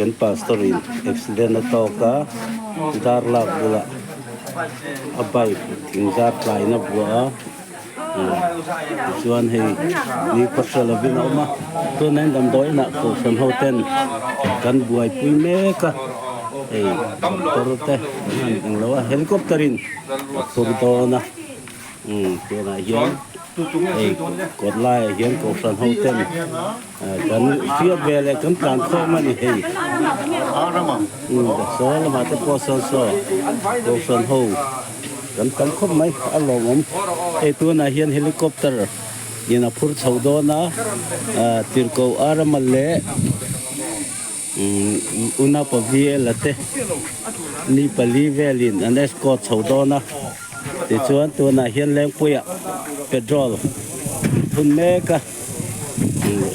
Kan pastor in accident a tawk a, dar lak bulah a bike thing zar tlain a buah a, tichuan hei ni khaw hre lovin a awm a, tunah hian damdawi inah kohhran ho ten kan buaipui mek a, hei doctor te an han englo a, helicopter in a phur dawn a. Umm tunah hian hei kawt laiah hian kohhran ho ten kan hriat ve leh kan tlan khawm a ni hei umm saw lamah te pawh sawn saw kohhran ho kan tam khawp mai a lawmawm hei tunah hian helicopter in a phur chho dawn a tirhkoh Arama leh umm unaupa VL-a te ni pali velin an escort chho dawn a. Tichuan tunah hian Lengpuiah petrol an thun mek a,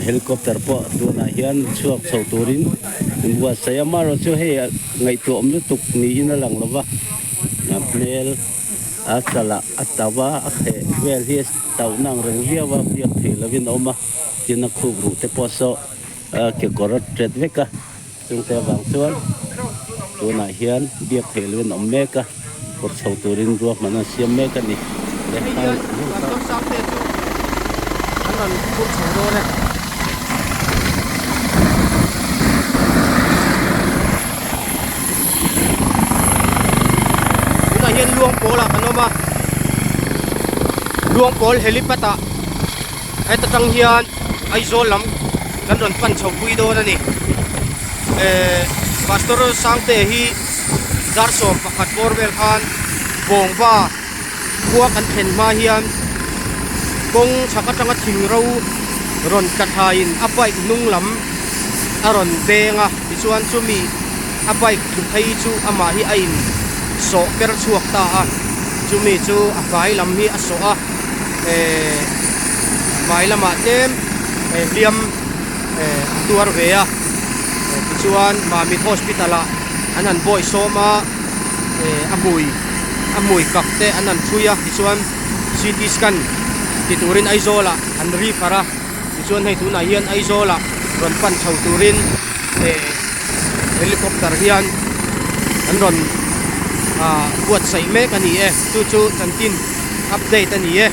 helicopter pawh tunah hian chhuak chho turin an buatsaih a, amaherawh chu hei ngaihtuah awm lutuk niin a lang lo va, a hmel a chalah a tauh a, a kheh vel hi a tauhna ang reng viau a, biak theih lovin a awm a, tin a khup ruh te pawh saw kekawr a tet vek a. Chungte avang chuan tunah hian biak theih loin a awm mek a, kawr chho turin ruahman an siam mek a ni. Hei hian Pastor Sangte chu an rawn phur chho dawn e. Tunah hian Luangpawl ah kan awm a, Luangpawl helipad ah Heta tang hian Aizawl lam kan rawn pan chho pui dawn a ni. Ehh Pastor Sangte hi Darsawm pakhat bawr vel khan Bawngva khua kan thlen hma hian kawng chhak atanga thing ro rawn tla thlaiin a bike hnung lam a rawn beng a, tichuan chumi a bike tlu phei chu amah hi a in sawh per chhuak ta a, chumi chu a hmai lam hi a sawh a. eh hmai lamah tlem eh hliam eh a tuar ve a tichuan Mamit hospital ah an han bawi sawm a eh a hmui a hmui kak te an han thui a tichuan ct scan ti turin Aizawl ah an refer a tichuan hei tunah hian Aizawl ah rawn pan chho turin eh helicopter hian an rawn ah buatsaih mek a ni e chu chu chanchin. Update a ni e.